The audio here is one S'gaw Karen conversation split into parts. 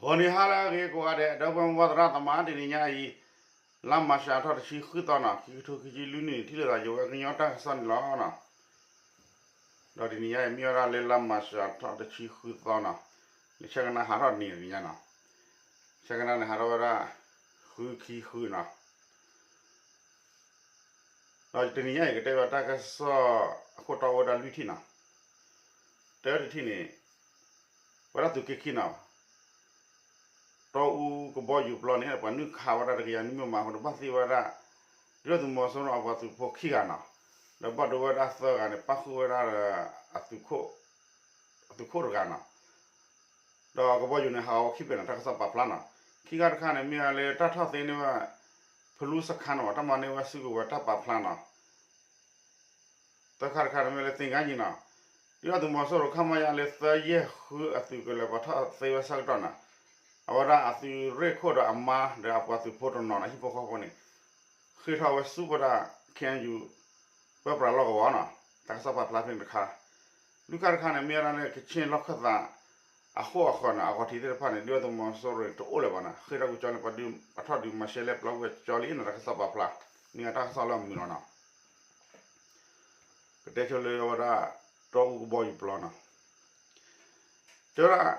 ဂီၤနံၤဟါလၢအဂ့ၤကိးဂၤဒဲး ဒီပုၢ်ဝဲၢ်သရၣ်သမါ တနံၤညါအံၤ လါမၢ်ၡးထီၣ်တဆံဃုသီနီၤ ခံကထိခံဆံလွံၢ်နံၣ် ထံၣ်လိာ်သးယဝဲကညီတၢ်ကစီၣ်န့ၣ်လီၤနီၤ. ဒီးတနံၤညါအံၤ မ့ၢ်ဝဲဒၣ်လၢလါမၢ်ၡးထီၣ်တဆံဃုသီနီၤ, နဆဲကနၣ်ဟးထီၣ်တနံၤတနံၤညါနီၤ, ဆဲကနၣ်န့ၣ်ဟးထီၣ်ဝဲဒၣ် ဃုခံဃုနီၤ. ဒီးတနံၤညါအံၤ ကတဲဘၣ်တၢ်ကစီၣ်အခိၣ်တီအိၣ်ဝဲဒၣ်လွံၢ်ထံၣ်နီၤ. တၢတထံၣ်န့ၣ် ဝဲဒၣ်သုးက့ခံနီၤ, တီအူကဘီယူၤပျီန့ၣ် ပှၤနုာ်ခးဝဲဒၣ်တကယၤနွံမံမးအဃိန့ၣ် ဘၣ်သံဝဲဒၣ် ဒုၣ်ဒါသုးမီၤစိရိၤအပှၤသုးဖိခံဂၤနီၤ, ဒီးဘၣ်ဒိဝဲဒၣ်သၢဂၤန့ၣ် ပၣ်ဃုာ်ဝဲဒၣ်ဒီး အသုးခိၣ်တဂၤနီၤ. ဒီးကဘီယူၤန့ၣ် ဟးဂီၤဝဲခံဘ့ၣ်နီၤ တၢ်ကစီၣ်ပာ်ဖျါနီၤ. ခံခါတခါန့ၣ် မ့ၢ်ဝဲလၢတၢ်ထီၣ်သ့န့ၢ်ဝဲ ဖလူစခါန့ၣ် တၢ်မၤန့ၢ်ဝဲစုကဝဲၤတၢ်ပာ်ဖျါနီၤ. သၢခါတခါန့ၣ်မ့ၢ်လၢသ့ၣ်ကါယံၤနီၤ, ဒုၣ်ဒါသုးမီၤစိရိၤ ခမရ လၢသၢယဲၢ်ဃုအသုးကလၢၤပှၤထီၣ်သ့ဝဲဆၢကတီၢ်နီၤ, အဝဲဒၣ်အသုးရ့ၣ်ခိၣ်ဒီးအမါဒီးအပှၤသုးဖိတနီၤနီၤ ဟံၣ်ဖိဃီဖိန့ၣ် ဃ့ၢ်ထီၣ်ဝဲဆူပဒၣ် ခ့ၣ်အဲၣ်ယူၣ် ပၢပြးလီၢ်ကဝီၤနီၤ. တၢ်ကစီၣ်ပာ်ဖျါဖဲန့ၣ်တခါ, လွံၢ်ခါတခါန့ၣ် မ့ၢ်ဝဲဒၣ်လၢကခ့ၣ်လီၢ်ခၢၣ်သး အဃိအဃီန့ၣ် အဂီၤထံးသ့ၣ်တဖၣ်န့ၣ် ဒုၣ်ဒါသုးမီၤစိရိၤန့ၣ် တအိၣ်လၢၤဘၣ်နီၤ, ဃ့ၢ်ထီၣ်ကွံာ်ကၠီလံ ပှၤထီၣ်ဒုးမၤရှဲလဲပျီကွံာ်ကၠီလံနီၤ. တၢ်ကစီၣ်ပာ်ဖျါ မ့ၢ်တၢ်ကစီၣ်လၢအမုာ်လီၤနီၤ. ကတဲဆိလၢဝဲဒၣ် တီအူကဘီယူၤပျီနီၤ, တဲဝဲဒၣ်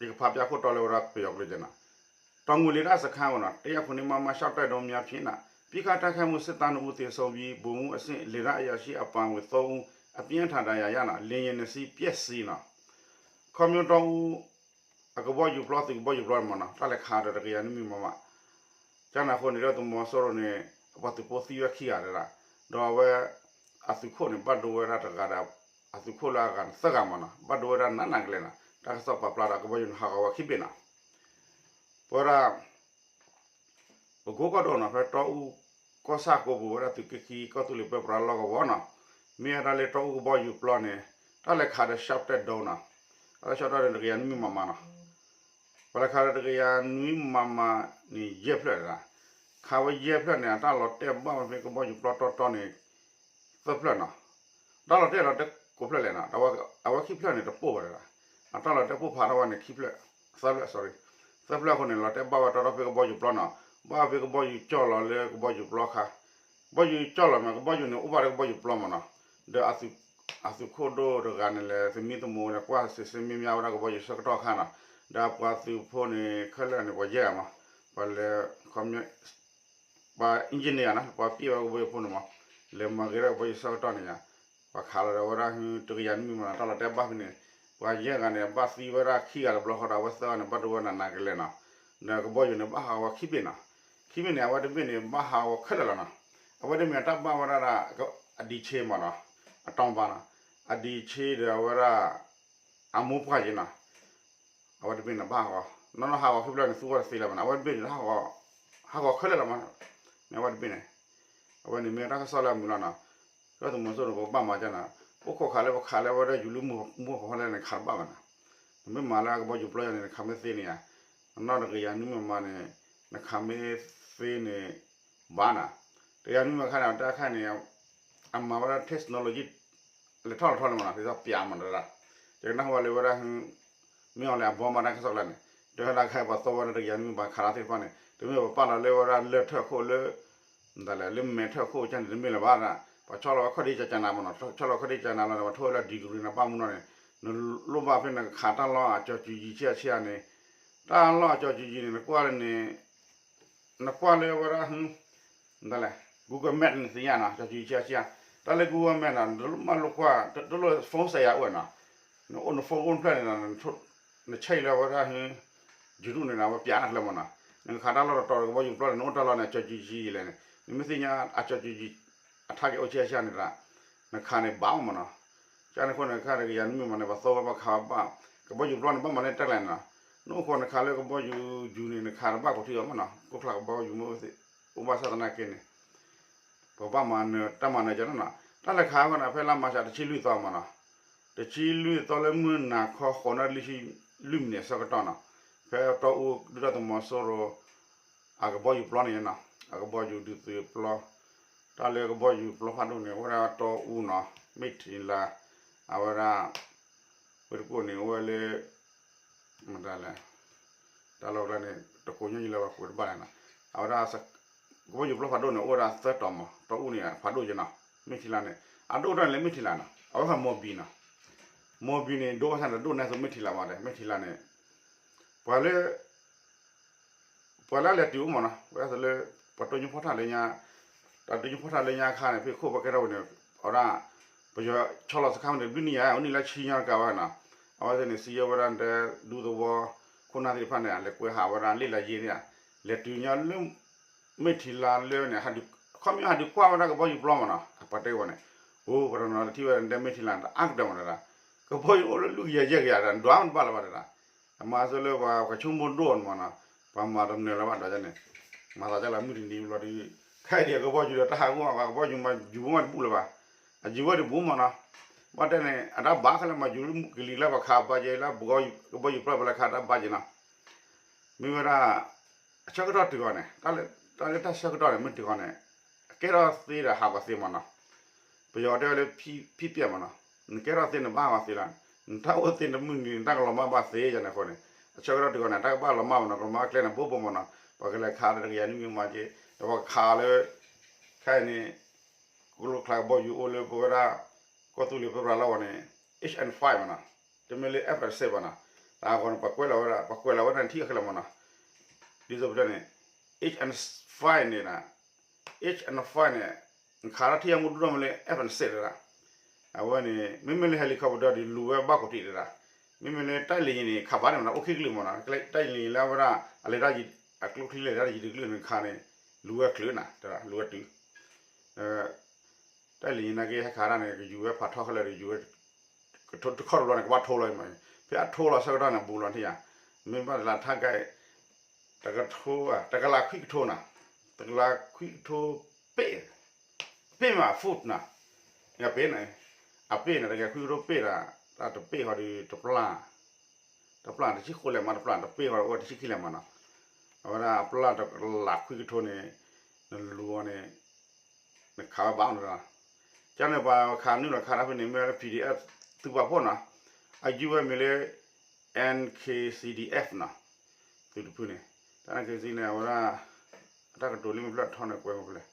ယကဖးပၠးခိၣ်တီလၢဝဲဒၣ်ပယီၤကျိာ်ကဲနီၤ, တောင်ငူလေတပ်စခန်းပေါ့နော် တၢ်ယၢ်ဖိန့ၣ် မမ ရှော့တိုက်ဒုံးများဖြင့် ပစ်ခတ်တိုက်ခိုက်မှု စစ်သားနှစ်ဦးသေဆုံးပြီး ဗိုလ်မှူးအဆင့် လေတပ်အရာရှိအပါအဝင် သုံးဦး အပြင်းအထန်ဒဏ်ရာရ လေယာဉ်နှစ်စီးပျက်စီးနီၤ. ခီဖျိတီအူ အကဘီယူၤပျီ သုးကဘီယူၤပျီမ့ၢ်နီၤ တၢ်လဲၤခးဒီးတကယၤနွံမံမးမး ကန့ၣ်အဃိန့ၣ် ဒုၣ်ဒါသုးမီၤစိရိၤန့ၣ် အပှၤသုးဖိသံဝဲခံဂၤတဒၣ်, ဒီးအဝဲ အသုးခိၣ်န့ၣ် ဘၣ်ဒိဝဲဒၣ်တဂၤဒီး အသုးခိၣ်လၢအဂၤန့ၣ်သၢဂၤမ့ၢ်နီၤ ဘၣ်ဒိဝဲဒၣ်နးနးကလဲာ်နီၤ. တၢ်ကစီၣ်ပာ်ဖျါဒီး ကဘီယူၤန့ၣ်ဟးဂီၤဝဲခံဘ့ၣ်နီၤ. ပဝဲဒၣ် ပကိးကီၢ်ဒိၣ်နီၤ ဖဲတီအူကီၢ်ဆၣ်ကိးပူၤဝဲဒၣ်သုးက့ခံ ကီၢ်သူလ့ၤပၢပြးလီၢ်ကဝီၤနီၤ, မ့ၢ်ဝဲဒၣ်လၢတီအူကဘီယူၤပျီန့ၣ် တၢ်လဲၤခးဒီး ရှော့တိုက်ဒုံးနီၤ, တၢ်လဲၤ ရှော့တိုက်ဒုံး တကယၤနွံမံမးနီၤ. ပှၤလဲၤခးဒီးတကယၤနွံမံမးန့ၣ် ယဲၢ်ဖျၢၣ်တဒၣ်, ခးဝဲယဲၢ်ဖျၢၣ်န့ၣ် အတၢ်လီၤတဲာ်ဘၣ်ဝဲဖဲကဘီယူၤပျီတီတီန့ၣ် သၢဖျၢၣ်နီၤ. တၢ်လီၤတဲာ်လီၤတဲာ်ကိးဖျၢၣ်လဲၣ်နီၤ, အဝဲခံဖျၢၣ်န့ၣ်တပိၢ်ဘၣ်တဒၣ်, အတၢ်လီၤတဲာ်ပိၢ်ဖးထီၣ်ဝဲန့ၣ်ခံဖျၢၣ် သၢဖျၢၣ် sorry သၢဖျၢၣ်အဃိန့ၣ် လီၤတဲာ်ဘၣ်ဝဲတီတီဖဲကဘီယူၤပျီနီၤ, ဘၣ်ဖဲကဘီယူၤကၠီၢ်လီၤလၢကဘီယူၤပျီခါ, ကဘီယူၤကၠီၢ်လီၤမ့ၢ် ကဘီယူၤန့ၣ် အိၣ်ဘၣ်လၢကဘီယူၤပျီမ့ၢ်နီၤ, ဒီး အသုးခိၣ်ဒိၣ်တဂၤန့ၣ်လဲၤသမံသမိးဝဲဒီးကွၢ်စံးစ့မ့ၢ်မ့ၢ်ဝဲဒၣ်ကဘီယူၤဆၢကတီၢ်အခါနီၤ, ဒီးအပှၤသုးဖိန့ၣ် ခဲလၢာ်န့ၣ် ပှၤယဲၢ်ဂၤမး, ပှၤလဲၤ ပှၤ engineer နီၤ ပှၤပျဲဝဲကဘီယူၤဖိန့ၣ်မး, လဲၤမၤဂ့ၤဒၣ်ကဘီယူၤဆၢကတီၢ်န့ၣ်ယါ, ပှၤခးလီၤဒီးဝဲဒၣ်တကယၤနွံမံမးနီၤ တၢ်လီၤတဲာ်ဘၣ်ဖဲန့ၣ်, ပှၤယဲၢ်ဂၤန့ၣ် ဘၣ်သံဝဲဒၣ်ခံဂၤတဘျီဃီဒီး အဝဲသၢဂၤန့ၣ် ဘၣ်ဒိဝဲနးနးကလဲာ်နီၤ, ဒီးကဘီယူၤန့ၣ် ဘၣ်ဟးဂီၤခံဘ့ၣ်နီၤ, ခံဘ့ၣ်န့ၣ် အဝဲတဘ့ၣ်န့ၣ် ဘၣ်ဟးဂီၤခဲလၢာ်လီၤနီၤ, အဝဲတမ့ၢ်တၢ်ဘၣ်ဝဲဒၣ်ဒီး အဒံးဆ့မးနီၤ, အတီၤဘၣ်နီၤ, အဒံးဆ့ဒီးအဝဲဒၣ် အမိၢ်ပှၢ်က့နီၤ အဝဲတဘ့ၣ်န့ၣ် ဘၣ်ဟးဂီၤ, နီၢ်နီၢ်ဟးဂီၤခံဖျၢၣ်န့ၣ် သူဝဲတသ့လၢၤဘၣ်န့ၣ် အဝဲတဘ့ၣ်န့ၣ် ဟးဂီၤခဲလၢာ်လီၤမး, မ့ၢ်အဝဲတဘ့ၣ်န့ၣ်, အဝဲန့ၣ်မ့ၢ်တၢ်ကစီၣ်လၢအမုာ်လီၤနီၤ, ဒီးသုးမီၤစိရိၤန့ၣ် ပကဘၣ်မၤကန့ၣ်, အိၣ်ခိးခးလၢပခးလၢဝဲဒၣ်ယူၤလၢမုၢ်ဖီလဲၣ်န့ၣ် ခးတဘၣ်ဘၣ်နီၤ, နမ့ၢ်မၤလၢအကဘီယူၤပျီယါန့ၣ် နခးမ့ၢ်သ့န့ၣ်ဧါ, အနီၢ်တကယၤနွံမံမးန့ၣ် နခးမ့ၢ်သ့န့ၣ် ဘၣ်နီၤ, တကယၤနွံမံမးခါန့ၣ် တၢ်ခါန့ၣ် အမၤဝဲဒၣ် technology လဲၤထီၣ်လဲၤထီၣ်လၢမးနီၤ ဒ်သိးပျးမးနီၤ, ယကနၣ်ဟူဝဲလၢဝဲဒၣ် မ့ၢ်အီၤလဲၣ် အဘီမးတၢ်ကစီၣ်ကျါန့ၣ် တဲဝဲဒၣ်ခဲအံၤပှၤသီဝဲဒၣ်တကယၤနွံမံမးခးတၢ်သ့ၣ်တဖၣ်န့ၣ် တမ့ၢ်ပပာ်လီၤလၢဝဲဒၣ်လၢၢ်ထၢၣ်ခိၣ်လၢ မတၤလဲၣ် လၢမဲာ်ထၢၣ်ခိၣ်ကန့ၣ် တမ့ၢ်လၢၤဘၣ်ဒၣ် ပှၤဆီလီၤဝဲခီၣ်ဒ့ကကနၤမးနီၤ ဆီလီၤခီၣ်ဒ့ကနၤလီၤန့ၣ် ပှၤထိၣ်ဝဲလၢ degree န့ၣ် ဘၣ်မူနီၤန့ၣ် နလိၣ်ဘၣ်ဖဲနကခးတၢ်လီၢ်အကၠီၤကူၤယံၤဆံးဆံးန့ၣ် တၢ်လီၢ်အကၠီၤကူၤယံၤန့ၣ် နကွၢ်လၢန့ၣ် နကွၢ်လၢဝဲဒၣ် မတၤလဲၣ် Google Map န့ၣ်သ့ၣ်ညါနီၤ ကၠီၤကူၤယံၤဆံးဆံး တၢ်လၢ Google Map နီၤ နတလိၣ်မၢလိာ်ကွၢ် တလိၣ် phone စဲးယၤအိၣ်နီၤ နအိၣ်န phone အိၣ်နဖျၢၣ်န့ၣ်နီၤ နဆဲးလၢဝဲဒၣ် YouTube န့ၣ်နီၤ အဝဲပျးနၤကျဲမးနီၤ နကခးတၢ်လီၢ်တတီၤဒီးကဘီယူၤပျီန့ၣ် နအိၣ်တၢ်လီၢ်န့ၣ် ကၠီၤကူၤယံၤလဲၣ်န့ၣ် နမ့ၢ်သ့ၣ်ညါအကၠီၤကူၤယံၤ အထါက့ၤအိၣ်ဆံးဆံးန့ၣ် နခးန့ၣ်ဘၣ်မးနီၤ ကန့ၣ်အဃိန့ၣ် ခါတကယၤနွံမံမးန့ၣ် ပှၤသီဝဲပှၤခးဝဲဘၣ် ကဘီယူၤပျီန့ၣ် ဘၣ်မၤလၢတၢ်ကျဲန့ၣ်နီၤ နအိၣ်ဃိနခးလၢကဘီယူၤယူၤန့ၣ် နခးတဘၣ်ကိးထံၣ်အီၤမးနီၤ ကိၣ်ချၢကဘီယူၤမ့ၢ်အိၣ်ဘၣ်ဆၣ်သနာ်က့န့ၣ် ပဘၣ်မၤနၢၤတၢ်မၤနၢၤကန့ၣ်နီၤ တၢ်လဲၤခးအဃိန့ၣ် ဖဲလါမၢ်ၡးတဆံလွံၢ်သီမးနီၤ တဆံလွံၢ်သီလၢမုၢ်နၤခီ ဃိးနၣ်ရံၣ်လွံၢ်မံးနံးအဆၢကတီၢ်နီၤ ဖဲတီအူဒုၣ်ဒါသုးမီၤစိရိၤ အကဘီယူၤပျီန့ၣ်နီၤ အကဘီယူၤဒုးသုးပျီ တၢ်လၢကဘီယူၤပျီဖးဒိၣ်န့ၣ် အိၣ်ဝဲဒၣ်တီအူနီၤ မ့ၢ်ထံလါ အဝဲဒၣ် ဝ့ၢ်တကူၣ်န့ၣ် အိၣ်ဝဲလၢ မတၤလဲၣ် တၢ်လီၢ်ကျါန့ၣ် တကိးညီယံၤလၢပှၤကွဲးတဘၣ်လဲၣ်နီၤ, အဝဲဒၣ် ကဘီယူၤပျီဖးဒိၣ်န့ၣ် အိၣ်ဝဲဒၣ်သၢတီၤမး, တီအူန့ၣ် ဖးဒိၣ်က့နီၤ, မ့ၢ်ထံလါန့ၣ် အဒိၣ်ကတၢၢ်န့ၣ်လၢမ့ၢ်ထံလါနီၤ, အဝဲဃီမီၤဘံနီၤ, မီၤဘံန့ၣ် ဒိၣ်ဘၣ်ဆၣ်န့ၣ် ဒိၣ်န့ၢ်သိးမ့ၢ်ထံလါမးဒီး မ့ၢ်ထံလါန့ၣ် ပှၤလၢ ပှၤလၢအလဲၤတုၤအိၣ်မးနီၤ, ဝဲဒၣ်လၢ ပှၤတိၢ်ညိၣ်ဖီၣ်ထၣ်လၢညါ, တၢ်တိၢ်ညိၣ်ဖီၣ်ထၣ်လၢညါအခါန့ၣ် ဖဲခိၣ်ပှၤကဲထီၣ်ဝဲန့ၣ် အဝဲဒၣ် ပယီၤဆီလီၤစခါန့ၣ် ဘျုးနံၣ်ယါ အိၣ်နံၣ်လၢဆံညါတကးဘၣ်နီၤ, အဝဲသ့ၣ်န့ၣ် စံးယဲဝဲဒၣ်တဲ ဒူသဝီ ခိၣ်နၢ်သ့ၣ်တဖၣ်န့ၣ် လဲၤကွဲးဟးဝဲဒၣ်လ့ၣ်လၢယ့န့ၣ်, လဲၤတုၤညါလၢ မ့ၢ်ထံလါလၢန့ၣ် ခီပညီဟးဒုးကွၢ်ဝဲဒၣ်ကဘီယူၤပျီမးနီၤ, အပှၤတဲဝဲန့ၣ်, အိ ပှၤတနီၤလၢထံၣ်ဝဲဒၣ်တဲမ့ၢ်ထံလါန့ၣ် တအါကတၢၢ်မးတဒၣ်, ကဘီယူၤအိၣ်လၢလွံၢ်ကယၤယဲၢ်ကယၤဒီး ဒွးမးတဘၣ်လၢၤဘၣ်တဒၣ်, အမၤစၢၤလၢပှၤကဆိကမိၣ်ဒိၣ်န့ၣ်မးနီၤ, ပှၤမၤတနၢၤလၢၤဘၣ်ဒီးန့ၣ်, မၤသးဒ်လၢမုၢ်တနံၤဘျီဒီး ခဲအံၤဒံးကဘီယူၤဒီးတၢ်ဟးဂီၢ်ဘၣ် ကဘီယူၤမၤယူၤဝဲတဘူၣ်လၢၤဘၣ်, အယူၤဝဲတဘူၣ်မးနီၤ, ဘၣ်တဲန့ၣ် အတၢ်ဘၣ်ခဲလၢာ်မၤယူၤကလံၤလၢပှၤခးဘၣ်က့ၤလၢ ကဘီယူၤပျီပှၤလၢခးတၢ်ဘၣ်က့ၤနီၤ, မ့ၢ်ဝဲဒၣ် အဆၢကတီၢ်တုၤဃီန့ၣ် တၢ်လၢတၢ်ဆၢကတီၢ်န့ၣ် မ့ၢ်တုၤဃီန့ၣ် ကဲထီၣ်သ့ဒီးဟးဂီၤသ့မးနီၤ, ပယီၤတဲဝဲလၢ ဖံးပျဲၣ်မးနီၤ, နကဲထီၣ်သ့နဘၣ်ဂီၤသ့လီၤ, နတၢ်အိၣ်သ့နမုၢ်နံၤ နတၢ်ကလီၤမၢ်ဘၣ်သ့ယၤန့ၣ်အဃိန့ၣ်, အဆၢကတီၢ်တုၤဃီန့ၣ် တၢ်ကဘၣ်လီၤမၢ်မးနီၤ, ကလီၤမၢ်ကျဲန့ၣ် ဘိဘိမးနီၤ, ပှၤကလဲၤခးဒီးတကယၤနွံမံၤမးက့ၤ, ဒီးပှၤကခးလၢ ခဲအံၤန့ၣ် ကျိချါကဘီယူၤအိၣ်လၢပဝဲဒၣ် ကီၢ်သူလ့ၤပရၤလီၤဝဲန့ၣ် H N five မးနီၤ, တမ့ၢ်လၢ F sixteen ဘၣ်နီၤ, တၢ်အဂီၢ်န့ၣ် ပှၤကွဲးလီၤဝဲဒၣ် ပှၤကွဲးလီၤဝဲဒၣ်ထံၣ်အခဲလၢာ်မးနီၤ, ဒ်သိးပတဲန့ၣ် H N five န့ၣ် H N five န့ၣ် နခးထီၣ်ထံၣ်အမူဒူၣ်ထီၣ်မ့ၢ်လၢ F sixteen တဒၣ်, အဝဲန့ၣ် မ့မ့ၢ်လၢ helicopter ဒီး လူၤဝဲဘၣ်ကိးတံၢ်တဒၣ်, မ့မ့ၢ်လၢ တိုက်လေယာဉ်န့ၣ် ခးဘၣ်န့ၣ်မးနီၤ အိၣ်ခံကလုာ်မးနီၤ, တိုက်လေယာဉ်လၢအဝဲဒၣ် အလဲၤတၢ် အကျိချံလဲၤတၢ်ယံၤတကလုာ်န့ၣ်ခါန့ၣ် လူၤဝဲချုးနီၤ တဒၣ် လူၤဝဲတုၤ တိုက်လေယာဉ်နာ်က့ ဟဲခးတၢ်န့ၣ် ကယူၤဝဲဖးထီခဲလၢာ်ဒီး ယူၤဝဲ တခီတဘျီန့ၣ် ကဘၣ်ထိလီၤမး, ဖဲအထိလီၤဆၢကတီၢ်န့ၣ် ဘူးလီၤထံၣ်ဧါ, မ့ၢ်ဘၣ်တလး target တကထိဧါ တကလးခွံကထိနီၤ, တကလးခွံကထိ ပ့ၣ်, ပ့ၣ်မး foot နီၤ, အပ့ၣ်န့ၣ်, အပ့ၣ်န့ၣ် တကလးခွံကထိပ့ၣ်ဒီး တၢ်တပ့ၣ်ဃီဒီးတပျၢ် တပျၢ်တဆံဃိးလဲၣ်မး တပျၢ်တပ့ၣ်ဃီဒီး အိၣ်ဝဲတဆံခံလဲၣ်မးနီၤ, အဝဲဒၣ်အပျၢ်တကလးခွံကထိန့ၣ် နလူၤအီၤန့ၣ် နခးဝဲဘၣ်နီၤ, ကန့ၣ်ပှၤခးနုာ်လီၤခးတၢ်ဖဲန့ၣ် မ့ၢ်ဝဲ P D F သုးပာ်ဖှိၣ်နီၤ, အယူၢ်ဝဲမ့ၢ်လၢ N K C D F နီၤ, သုးတဖုန့ၣ်, တၢ် N K C န့ၣ် အဝဲဒၣ် အတၢ်ကတိၤလံမ့ၢ်ဖျၢၣ်ထီန့ၣ် ကွဲမ့ၢ်ဖဲလဲၣ်,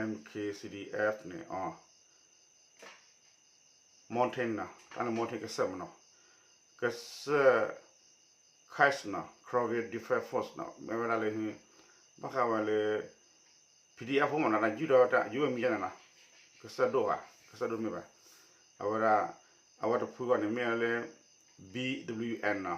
N K C D F န့ၣ် အ Mountain နီၤ, တၢ်န့ၣ် Mountain ကစၢၢ်မးနီၤ, ကစၢၢ် Khyentse နီၤ, Karen Defense Force နီၤ, မ့ၢ်ဝဲဒၣ်လၢ ဘၣ်ဃးဝဲလၢ P D F ဖိမးနီၤ, တၢ်ယူၢ်ဒီးတၢ်ယူၢ်ဝဲမံၤယါန့ၣ်နီၤ, ကစၢၢ်ဒိၣ်ဧါ, ကစၢၢ်ဒိၣ်မ့ၢ်ဘၣ်, အဝဲဒၣ် အဝဲတဖုဂီၢ်န့ၣ် မ့ၢ်ဝဲလၢ B W N နီၤ,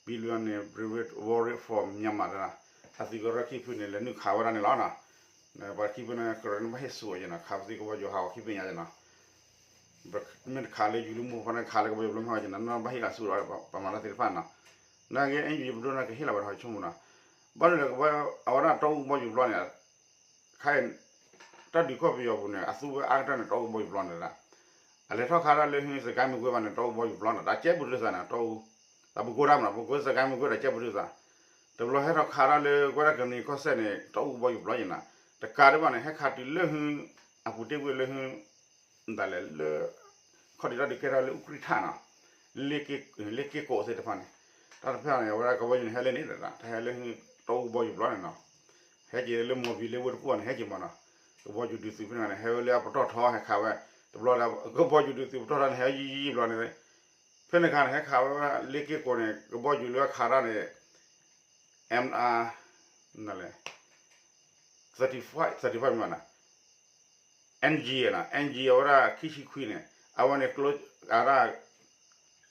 B W N န့ၣ် Brave Warrior for Myanmar တဒၣ်, အသုးကရၢခံဖုန့ၣ် လဲၤနုာ်ခးဝဲဒၣ်န့ၣ်လီၤနီၤ, ပှၤခံဖုန့ၣ် ကရၢန့ၣ်ဘၣ်ဟ့ၣ်ဆူၣ်အီၤယဲနီၤ, ခးပသံကဘီယူၤဟးဂီၤခံဖုညါယဲနီၤ မ့ၢ်တခးလၢယူၤလၢမူဖီန့ၣ် ခးလၢကဘီယူၤဘျီမ့ၢ်ဟီက့ၤနီၤ, နဘၣ်ဟ့ၣ်လီၤဆူၣ်ဒီး ပမၤတၢ်သ့ၣ်တဖၣ်နီၤ, နာ်က့ အယူၤပဒိၣ်န့ၣ် ကဟ့ၣ်လီၤဝဲဒၣ်ဟီဆိကမိၣ်နီၤ, ဘၣ်ဒ်လဲၣ် အဝဲဒၣ်တီအူကဘီယူၤဘျီန့ၣ် ခဲအံၤ တၢ်ဒုးကီၢ်ပယီၤပူၤန့ၣ် အသူဝဲအါကတၢၢ်န့ၣ် တီအူကဘီယူၤဘျီန့ၣ်ဒၣ်, အလဲၤထီၣ်ခးတၢ်လၢဟုစကဲမုၢ်ကွ့ဘၣ်န့ၣ် တီအူကဘီယူၤဘျီန့ၣ် တၢ်ကဲဘူးဒုးသးန့ၣ် တီအူ, တၢ်ပကိးတၢ်မးနီၤ ပကိးစကဲမုၢ်ကွ့ဒီးကဲဘူးဒုးသး, တဘျီဟဲထီၣ်ခးတၢ်လၢ ကွဲဒၣ်ကနံၤကီၢ်စဲၣ်န့ၣ် တီအူကဘီယူၤဘျီယဲနီၤ, တကးဒံးဘၣ်န့ၣ် ဟဲခးတုၤလၢဟု အပူၤတ့ၢ်ကွ့ၢ်လၢဟု မတၤလဲၣ်လၢ ခီၣ်ဒုးတၢ်ဒုးကဲထီၣ်လၢအူကြံၣ်ထၣ်နီၤ, လ့က့ကိးသ့ၣ်တဖၣ်န့ၣ်, တၢ်တဖၣ်န့ၣ် အဝဲဒၣ်ကဘီယူၤန့ၣ် ဟဲလၢန့ၣ်ဒီး တၢ်ဟဲလၢ တီအူကဘီယူၤဘျီန့ၣ်နီၤ, ဟဲက့ၤလၢမီၤဘံလၢဝ့ၢ်တကူၣ်န့ၣ် ဟဲက့ၤမးနီၤ, ကဘီယူၤဒုးသုးဖဲန့ၣ်န့ၣ် ဟဲဝဲလၢအပတီၢ်ထီဟဲခးဝဲ, တဘျီဒီး ကဘီယူၤဒုးသုးပတီၢ်ထီန့ၣ် ဟဲယံာ်ယံာ်ဘျီန့ၣ်, ဖဲန့ၣ်ခါန့ၣ် ဟဲခးဝဲလ့က့ကိးန့ၣ် ကဘီယူၤလၢအခးတၢ်န့ၣ် M R နလဲၣ် thirty five thirty five မးနီၤ, N G နီၤ N G အဝဲဒၣ်ခံဆံခွံန့ၣ် အဝဲန့ၣ်ကျိ အဝဲဒၣ်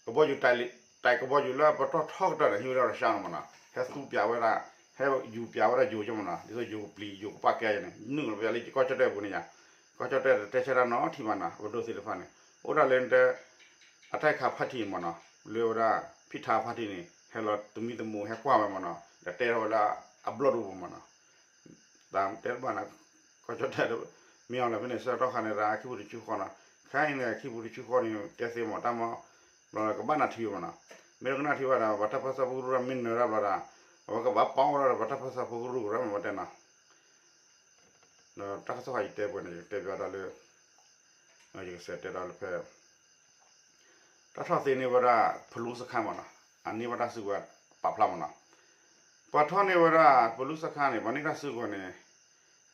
ကဘီယူၤ တၢ်ကဘီယူၤလၢပတီၢ်ထီကတၢၢ်န့ၣ် ဟံးဝဲဒၣ်ရၡါန့ၣ်မးနီၤ ဟဲသူပျးဝဲဒၣ် ဟဲယူၤပျးဝဲဒၣ်ယိၤကမးနီၤ ဒ်သိးယိၤကပျံၤယိၤကပာ်ကဲယဲန့ၣ် နုာ်လီၤပျးလၢကီၢ်ကၠီၣ်တဲၣ်အပူၤန့ၣ်ယါ ကီၢ်ကၠီၣ်တဲၣ်တတဲဆၢတၢ်နီတထံၣ်ဘၣ်နီၤ အပဒိၣ်သ့ၣ်တဖၣ်န့ၣ် အိၣ်ဒၣ်လၢနတဲ အတၢ်ခးဖါတံၢ်မးနီၤ လၢဝဲဒၣ် ဖံထါဖါတံၢ်န့ၣ် ဟဲလီၤသမံသမိးဟဲကွၢ်ဝဲမးနီၤ ဒီးတဲထီၣ်ဝဲလၢအဘျီၣ်တအိၣ်မးနီၤ တၢ်တဲတဘၣ်နီၤ ကီၢ်ကၠီၣ်တဲၣ် မ့ၢ်အီၤလၢဖဲန့ၣ် ဆၢကတီၢ်ခါန့ၣ် ရၢခံပူၤတဆူဃီနီၤ ခဲအံၤန့ၣ် ခံပူၤတဆူဃီန့ၣ် တဲသ့မး တၢ်မ့ၢ် ဘျီကဘၣ်နၢ်ထံဝဲမးနီၤ မ့ၢ်ကနၢ်ထံဝဲဒီး ပှၤတၢ်ပၢဆှၢဖိကရူၢ်မ့ၢ်နၢၤတၢ်ဘျီဒီး အဝဲကဘၣ်ပီအီၣ်ဒီးပှၤတၢ်ပၢဆှၢဖိကရူၢ်ကရၢမး ပတဲနီၤ ဒီးတၢ်ကစီၣ်ယတဲပှဲၤန့ၣ် ယကတဲပျီဒၣ်လၢ ယကစးတဲဒၣ်လၢဖဲ တၢ်ထီၣ်သ့န့ၢ်ဝဲဒၣ် ဖလူစခါမးနီၤ အန့ၢ်ဝဲတၢ်စုကဝဲၤ ပာ်ဖျါမ့ၢ်နီၤ, ပှၤထီၣ်န့ၢ်ဝဲဒၣ် ပလူစခါန့ၣ် ပှၤန့ၢ်တၢ်စုကဝဲၤန့ၣ်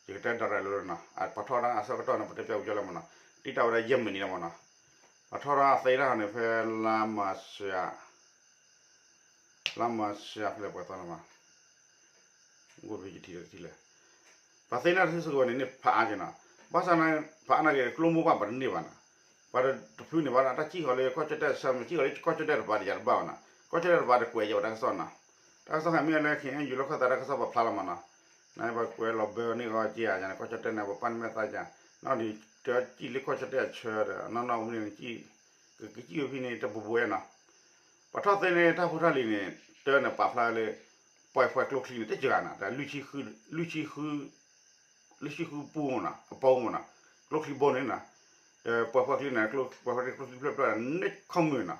ယကတဲဒီးရဲၣ်လီၤနီၤ, ပှၤထီၣ်ဒၣ်အဆၢကတီၢ်န့ၣ် ပတဲပျီကစၢၢ်လၢမ့ၢ်နီၤ, တံၢ်တၢ်ဝဲဒၣ်ယဲၢ်မံးနံးလီၤမ့ၢ်နီၤ, ပှၤထီၣ်ဒၣ်သ့တၢ်န့ၣ် ဖဲလါမၢ်ၡး လါမၢ်ၡးဖဲလဲၣ်ပှဲၤသီလီၤမး, အိၣ်ဖဲယထံၣ်တထံၣ်လဲၣ်, ပှၤသ့န့ၢ်တၢ်စုကဝဲၤန့ၣ် န့ၢ်ဖးအါက့ၤနီၤ, ဘၣ်ဆၣ်န့ၣ် ဖးအါနာ်က့ၤ ကျိမိၢ်ပှၢ်ပှၤတန့ၢ်ဘၣ်နီၤ, ပှၤတဖုန့ၣ်ဘၣ်ဒီး တၢ်စံၣ်ဃီၤလၢကီၢ်ကၠီၣ်တဲၣ်အဆၢ စံၣ်ဃီၤလၢကီၢ်ကၠီၣ်တဲၣ်တပၤဒီးယၤတဘၣ်ဘၣ်နီၤ, ကီၢ်ကၠီၣ်တဲၣ်တပၤဒီးကွဲးယၤဝဲတၢ်ကစီၣ်နီၤ, တၢ်ကစီၣ်ဟဲမ့ၢ်လၢ ခ့ၣ်အဲၣ်ယူၣ် လီၢ်ခၢၣ်သးတၢ်ကစီၣ်ပာ်ဖျါလီၤမ့ၢ်နီၤ, နပှၤကွဲးလီၤဘၢအီၤန့ၢ်အီၤက့ၤဧါယၤန့ၣ် ကီၢ်ကၠီၣ်တဲၣ်န့ၣ် ပှၤပာ်န့ၢ်မဲာ်သၣ်ယၤ, နီၢ်ဒီး တၢ်စံၣ်လၢကီၢ်ကၠီၣ်တဲၣ်အဆၢဒီး နီၢ်နီၢ်ဝဲန့ၣ် ကစံၣ်ဝဲဖဲန့ၣ် တပူၤပူၤနီၤ, ပှၤထီၣ်သ့န့ၢ်တၢ်ဖိတၢ်လံၤန့ၣ် တၢ်န့ၣ်ပာ်ဖျါလၢ ပှဲၤပှဲၤကျိချံန့ၣ် တစှၤနီၤ, တၢ် လွံၢ်ဆံဃုပူမ့ၢ်နီၤ, အပူမ့ၢ်နီၤ, ကျိချံဘိန့ၣ်နီၤ, ပှဲၤပှဲၤကျိန့ၣ် ပှဲၤပှဲၤကျိချံဖျၢၣ်ဖျၢၣ်န့ၣ် န့ၢ်ခီမုၢ်နီၤ,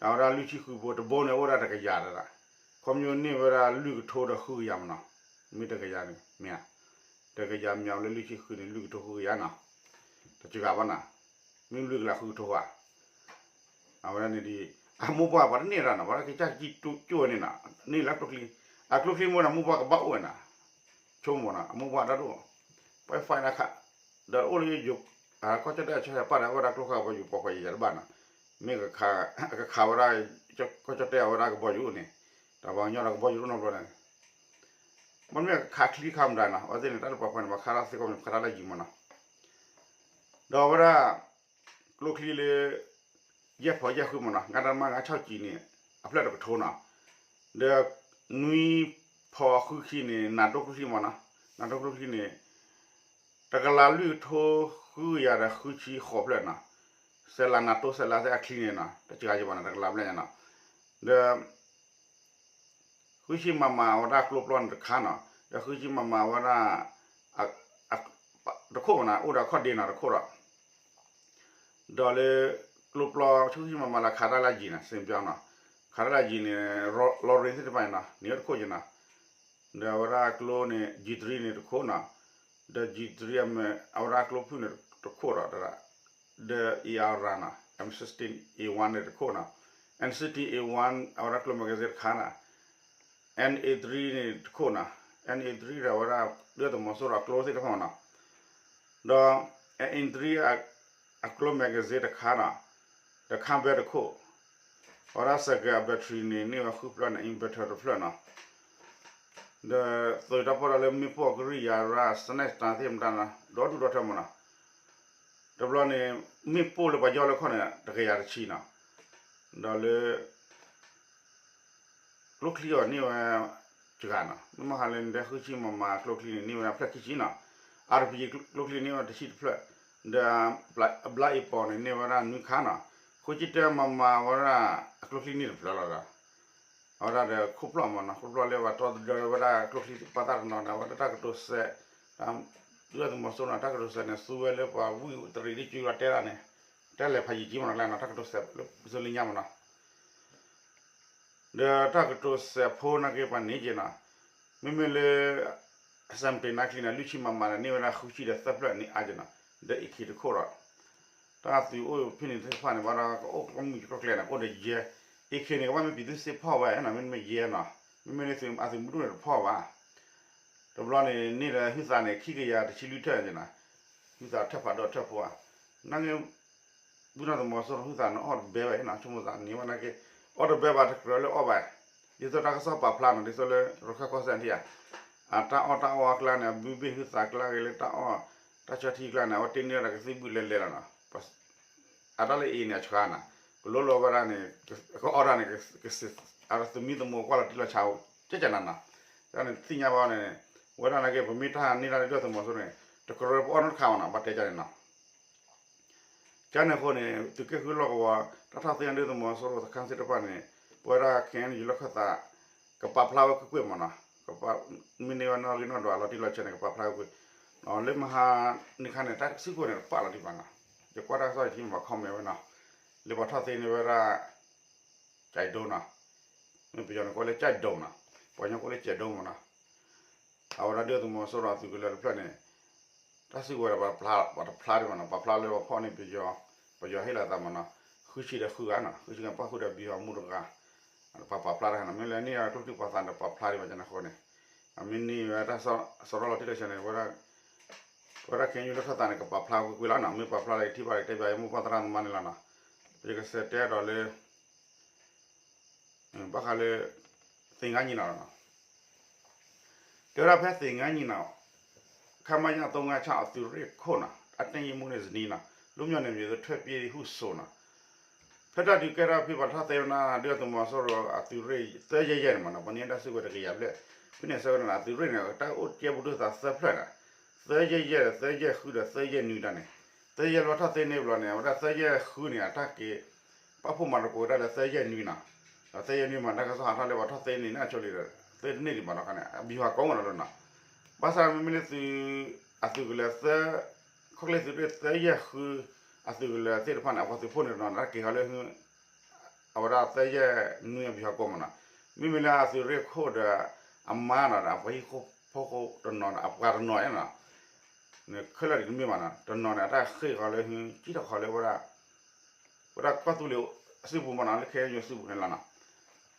အဝဲဒၣ်လွံၢ်ဆံဃုဘိ တဘိန့ၣ်အိၣ်ဒၣ်တကယၤဒၣ်, ခီမ့ၢ်န့ၢ်ဝဲဒၣ်လွံၢ်ကထိဒီးဃုကယၤမ့ၢ်နီၤ, မ့ၢ်တကယၤန့ၣ်မ့ၢ်ဧါ, တကယၤမ့ၢ်လၢလွံၢ်ဆံဃုန့ၣ် လွံၢ်ကထိဃုကယၤနီၤ, တစှၤဘၣ်နီၤ, မ့ၢ်လွံၢ်ကလးဃုကထိဧါ အဝဲဒၣ်န့ၣ်ဒီး အမိၢ်ပှၢ်ပှၤတန့ၢ်တၢ်နီၤ, ပှၤကစၢ်ကစံၣ်ကၠိဝဲန့ၣ်နီၤ, န့ၢ်လၢကျိချံ, အကျိချံမိၢ်ဒီးမိၢ်ပှၢ်ကဘၣ်အိၣ်ဝဲနီၤ, ဆိကမိၣ်နီၤ အမိၢ်ပှၢ်တၢ်တအိၣ်, ပှၤ fight နၤခး, ဒီးအိၣ်လၢယိၤ, ကီၢ်ကၠီၣ်တဲၣ်အဆၢပာ်ဒီး အဝဲဒၣ်ကျိခါကဘီယူၤပီၤဖှဲးယၤတဘၣ်နီၤ, မ့ၢ်ကခးဝဲဒၣ်, ကီၢ်ကၠီၣ်တဲၣ်အဝဲဒၣ်ကဘီယူၤန့ၣ်, ဒီးပှၤကညီဒီးကဘီယူၤတအိၣ်နီတဘျီန့ၣ်, မ့မ့ၢ်ကခးချံခးမတၤနီၤ, အဝဲသ့ၣ်န့ၣ် တၢ်တပှဲၤပှဲၤန့ၣ် ပှၤခးတၢ်သ့ကိးမံၤ ပှၤခးတၢ်လၢယံၤမ့ၢ်နီၤ, ဒီးအဝဲဒၣ် ကျိချံလၢ ယဲၢ်ဖီယဲၢ်ဃုမ့ၢ်နီၤ, ငါးတမ ငါးဆၢကံန့ၣ် အဖျၢၣ်တကထိနီၤ, ဒီး နွံဖီဃုခံန့ၣ် နၤတိၢ်ကျိချံမ့ၢ်နီၤ, နၤတိၢ်ကျိချံန့ၣ် တကလးလွံၢ်ကထိဃုကယၤဒီးဃုဆံဃိးဖျၢၣ်နီၤ, စဲးလးနၤတိၢ်စဲးလးသ့ၣ်အချံန့ၣ်နီၤ တစှၤယဘၣ်နီၤ တကလးဘျဲၣ်ညါနီၤ, ဒီး ဃုဆံမမဝဲဒၣ်ကျိပျီန့ၣ်တခါနီၤ, ဒီးဃုဆံမမဝဲဒၣ် တခိၣ်မ့ၢ်နီၤ အိၣ်ဒီးခီၣ်ဒ့နီၤတခိၣ်ဒီး, ဒီးလၢ ကျိပျီ ဃုဆံမမလၢခးတၢ်လၢယံၤနီၤ စ့ၣ်ပၠီနီၤ, ခးတၢ်လၢယံၤန့ၣ် လီၤရ့သ့ၣ်တဖၣ်န့ၣ်နီၤ န့ၢ်ဝဲတခိၣ်က့နီၤ, ဒီးအဝဲဒၣ်ကျိန့ၣ် G three န့ၣ်တခိၣ်နီၤ, ဒီး G three အဝဲဒၣ်ကျိဖုၣ်န့ၣ်တခိၣ်ဒီး ဒီး A R နီၤ M sixteen A one န့ၣ်တခိၣ်နီၤ, N sixteen A one အဝဲဒၣ်ကျိ magazine တခါနီၤ, N eight three န့ၣ်တခိၣ်နီၤ, N eight three ဒီးအဝဲဒၣ်ဒုၣ်ဒါသုးမီၤစိရိၤအကျိသ့ၣ်တဖၣ်မ့ၢ်နီၤ, ဒီး N eight three အကျိ magazine တခါနီၤ, ဒီး Campbell တခိၣ်, အဝဲဒၣ် စဲးကဲး အ battery န့ၣ် န့ၢ်ဝဲဃုဖျၢၣ်န့ၣ် inverter တဖျၢၣ်နီၤ, ဒီးသုးတၢ်ပီၢ်ဒီးလၢမ့ၣ်ပိၢ်အကရံၣ်ယၤရၣ် စနဲၣ်တၢ်သ့ၣ်မတၤနီၤ ဒီဒူၣ်ဒီထၢမ့ၢ်နီၤ, တဘျီန့ၣ် မ့ၣ်ပိၢ်လၢပှၤယီၢ်လၢခီၣ်န့ၣ် တကယၤတဆံနီၤ, ဒီးလၢ ကျိချံအီၤန့ၢ်ဝဲ စှၤနီၤ, မ့ၢ်မဟါလၢနတဲဃုဆံမမကျိချံန့ၣ် န့ၢ်ဝဲဒၣ်ဖျၢၣ်ခံဆံနီၤ, RPG ကျိချံန့ၢ်ဝဲတဆံတဖျၢၣ်, ဒီး ဘျါအ့ပီၣ်န့ၣ် န့ၢ်ဝဲဒၣ်နွံခါနီၤ, ဃုဆံတၢမမဝဲဒၣ်အကျိချံန့ၢ်တဖျၢၣ်လီၤဒီး အဝဲဒၣ်ဒီးခိၣ်ဖျီၣ်မ့ၢ်နီၤ, ခိၣ်ဖျီၣ်လၢပှၤတီတဒၢဝဲဒၣ်ကျိချံပာ်သၣ်တနီၤဒီး အဝဲဒၣ်တၢ်ကတိၤစဲး, ဒုၣ်ဒါသုးမီၤစိရိၤန့ၣ် တၢ်ကတိၤစဲးန့ၣ် သူဝဲလၢပှၤဝံၣ်တရံးဒ်ကၠူလီၤတဲဒၣ်န့ၣ်, တဲလဲၤဖးယံာ်ကံမ့ၢ်နီၤကျါနီၤ တၢ်ကတိၤစဲးလၢပစိလံညါမ့ၢ်နီၤ ဒီးတၢ်ကတိၤစဲးဖိနာ်က့ပှၤန့ၢ်က့ၤနီၤ, မ့မ့ၢ်လၢ စဲးမတ့ၤနါချံန့ၣ် လွံၢ်ဆံမမန့ၣ် န့ၢ်ဝဲဒၣ်ဃုဆံဒီးသၢဖျၢၣ်န့ၢ်အါက့ၤနီၤ, ဒီး AK တခိၣ်ဒီး တၢ်သုးအိၣ်ဖဲန့ၣ်သ့ၣ်တဖၣ်န့ၣ် ဘၣ်ဒီးကအိၣ်ကျီမုၢ်ကျီကျဲန့ၣ် ကအိၣ်ဒီးယဲၢ်, AK န့ၣ် ကဘၣ်မ့ၢ်ပံၤသူစ့ဖီၣ်ဝဲနီၤ, မ့တမ့ၢ်ယဲၢ်နီၤ, မ့မ့ၢ်လၢသုးအသုးမုၢ်ဒိၣ်န့ၣ်တဖီၣ်ဘၣ်, တဘျီန့ၣ် န့ၢ်ဒီးဟုသးန့ၣ် ခံကယၤတဆံလွံၢ်ထၢၣ်န့ၣ်နီၤ, ဟုသးထၢၣ်ဖးဒိၣ်ထၢၣ်ဖိဧါ, နာ်က့ ဒုၣ်ဒါသုးမီၤစိရိၤဟုသးန့ၣ်အီၣ်တဘဲဘၣ်နီၤ, ဆိကမိၣ်သးန့ၢ်ဝဲနာ်က့ အီၣ်တဘဲဘၣ်တကြၢးလၢအီၣ်ဘၣ်, ဒ်သိးတၢ်ကစီၣ်ပာ်ဖျါနီၤ, ဒ်သိးလၢရခၢၣ်ကီၢ်စဲၣ်ထံၣ်ဧါ, အတၢ်အီၣ်တၢ်အီအကျါန့ၣ် အဘုဘ့ၣ်ဟုသးကျါက့ၤလၢတၢ်အီၣ်, တၢ်ဆၢထံကျါန့ၣ် အဝဲတ့န့ၢ်ဝဲဒၣ်ကသံၣ်ဘုၣ်လဲၤလဲၤလီၤနီၤ, အတၢ်လၢအံၤန့ၣ်အဆှါနီၤ, ကလိလိဝဲဒၣ်န့ၣ်, ကအီၣ်တၢ်န့ၣ်, အသမံသမိးကွၢ်လီၤတံၢ်လီၤဆဲး, ကဲကနၤနီၤ, တၢ်န့ၣ်သ့ၣ်ညါဘၣ်န့ၣ်, ဝဲဒၣ်နာ်က့ ပမ့ၢ်တၢ်န့ၢ်တၢ်လၢဒုၣ်ဒါသုးမီၤစိရိၤန့ၣ် တကြၢးပအီၣ်နီတခါဘၣ်နီၤ, ဘၣ်တဲကန့ၣ်နီၤ ကန့ၣ်အဃိန့ၣ် သုးက့ဃုလီၢ်ကဝီၤ တၢ်ထီၣ်သ့ၣ်ညါဒုၣ်ဒါသုးမီၤစိရိၤစခါသ့ၣ်တဖၣ်န့ၣ် ပဝဲဒၣ် ခ့ၣ်အဲၣ်ယူၣ် လီၢ်ခၢၣ်သး ကပာ်ဖျါဝဲကွ့ၢ်ကွ့ၢ်မ့ၢ်နီၤ, မ့ၢ်န့ၢ်ဝဲနီၣ်ဂံၢ်နီၣ်ဒွးလီၤတံၢ်လီၤဆဲးန့ၣ် ကပာ်ဖျါဝဲကွ့ၢ်, လၢမဟါန့ၣ်ခါန့ၣ် တၢ်စုကဝဲၤန့ၣ် တပာ်လီၤဒံးဘၣ်နီၤ, ယကွၢ်တၢ်ကစီၣ်ယထံၣ်မ့ၢ်ဘၣ် comment ဝဲနီၤ, လၢပှၤထီၣ်သ့န့ၢ်ဝဲဒၣ် ကၠဲးဒိနီၤ, မ့ၢ်ပယီၤန့ၣ်ကိးလၢကၠဲးဒိနီၤ, ပှၤကညီကိးလၢကၠဲးဒိမ့ၢ်နီၤ အဝဲဒၣ်ဒုၣ်ဒါသုးမီၤစိရိၤအသုးကလၢၤတဖျၢၣ်န့ၣ် တၢ်စုကဝဲၤဒီး ပှၤတဖျါဒံးဘၣ်နီၤ, ပှၤဖျါလၢပှၤဖီၣ်န့ၢ်ပယီၤ, ပယီၤဟ့ၣ်လီၤသးမ့ၢ်နီၤ, ဃုဆံဒီးဃုဂၤနီၤ, ဃုဆံဂၤပၣ်ဃုာ်ဒီးပယီၤမူတဂၤ, ပှၤပာ်ဖျါတၢ်နီၤ မ့ၢ်လၢန့ၢ်အကျိချံပှၤသးန့ၣ် ပာ်ဖျါဒံးဘၣ်ကန့ၣ်အဃိန့ၣ်, မ့ၢ်န့ၢ်ဝဲတၢ်စရီလီၤတံၢ်လီၤဆဲးန့ၣ် ပဝဲဒၣ်ခဲအံၤလၢထီၣ်သးန့ၣ် ကပာ်ဖျါကွ့ၢ်ကွ့ၢ်လီၤနီၤ, မ့ၢ်ပာ်ဖျါလၢကထံၣ်ဘၣ်ဒီးတဲဘၣ်ယမိၢ်ပှၢ်သရၣ်သမါန့ၣ်လီၤနီၤ, ယကစံးတဲဒီးလၢ ဘၣ်ဃးလၢ သ့ၣ်ငါနံၤနီၤ တဲဝဲဒၣ်ဖဲသ့ၣ်ငါနံၤနီၤ, ခမရ သုံးငါးခြောက် အသုးရ့ၣ်ခိၣ်နီၤ အတၢ်ညံမူန့ၣ်ဇနီၤနီၤ လွတ်မြောက်နယ်မြေသို့ ထွက်ပြေးဟုဆိုနီၤ, ဖဲတၢ်ဒုးကဲထီၣ်ဖဲပှၤထီၣ်သ့ဝဲဒၣ် ဒုၣ်ဒါသုးမီၤစိရိၤအသုးရ့ၣ်သၢယဲၢ်ယဲၢ်န့ၣ်မးနီၤ, ပှၤန့ၢ်တၢ်စုကဝဲၤတကယၤဘျဲၣ်, ဖဲန့ၣ်အဆၢကတီၢ်န့ၣ် အသုးရ့ၣ်န့ၣ် တၢ်အိၣ်ကဲပူၤဒိၣ်သးသၢဖျၢၣ်နီၤ, သၢယဲၢ်ယဲၢ်ဒီးသၢယဲၢ်ဃုဒီးသၢယဲၢ်နွံတၢ်န့ၣ်, သၢယဲၢ်လၢပှၤထီၣ်သ့န့ၢ်ဘျီန့ၣ် အဝဲဒၣ်သၢယဲၢ်ဃုန့ၣ် အတၢ်က့ၤ ပာ်ဖှိၣ်မၤသကိးဝဲဒၣ်လၢသၢယဲၢ်နွံနီၤ, ဒီးသၢယဲၢ်နွံမး တၢ်ကစီၣ်ဟးထီၣ်လၢပှၤထီၣ်သ့န့ၢ်န့ၣ် အဆိလံဒီး သ့တန့ၢ်ဒံးဘၣ်နီၤခါန့ၣ် အဗျူဟာကုန်းမးနီၤလီၤနီၤ, ဘၣ်ဆၣ်မ့မ့ၢ်လၢသုး အသုးကလၢၤသၢ ခီၣ်ချ့သုးရ့ၣ်သၢယဲၢ်ဃု အသုးကလၢၤသ့ၣ်တဖၣ်န့ၣ် အပှၤသုးဖိန့ၣ်တနီၤန့ၣ် တၢ်က့ၤဃီၤလၢ အဝဲဒၣ်သၢယဲၢ်နွံအဗျူဟာကုန်းမးနီၤ, မ့မ့ၢ်လၢအသုးရ့ၣ်ခိၣ်ဒီး အမါနီၤဒီး အပှၤဟံၣ်ဖိဃီတနီၤဒီး အပှၤတနီၤနီၤ ခဲလၢာ်ဒ်တမ့ၢ်ဘၣ်နီၤ, တနီၤန့ၣ် အတၢ်ဃ့ၢ်ဃီၤလၢ ကံၣ်ထီၣ်ဃီၤလၢဝဲဒၣ် ဝဲဒၣ်ကီၢ်သူလ့ၤစုပူၤမးနီၤ လၢခဲအံၤစုပူၤန့ၣ်လီၤနီၤ,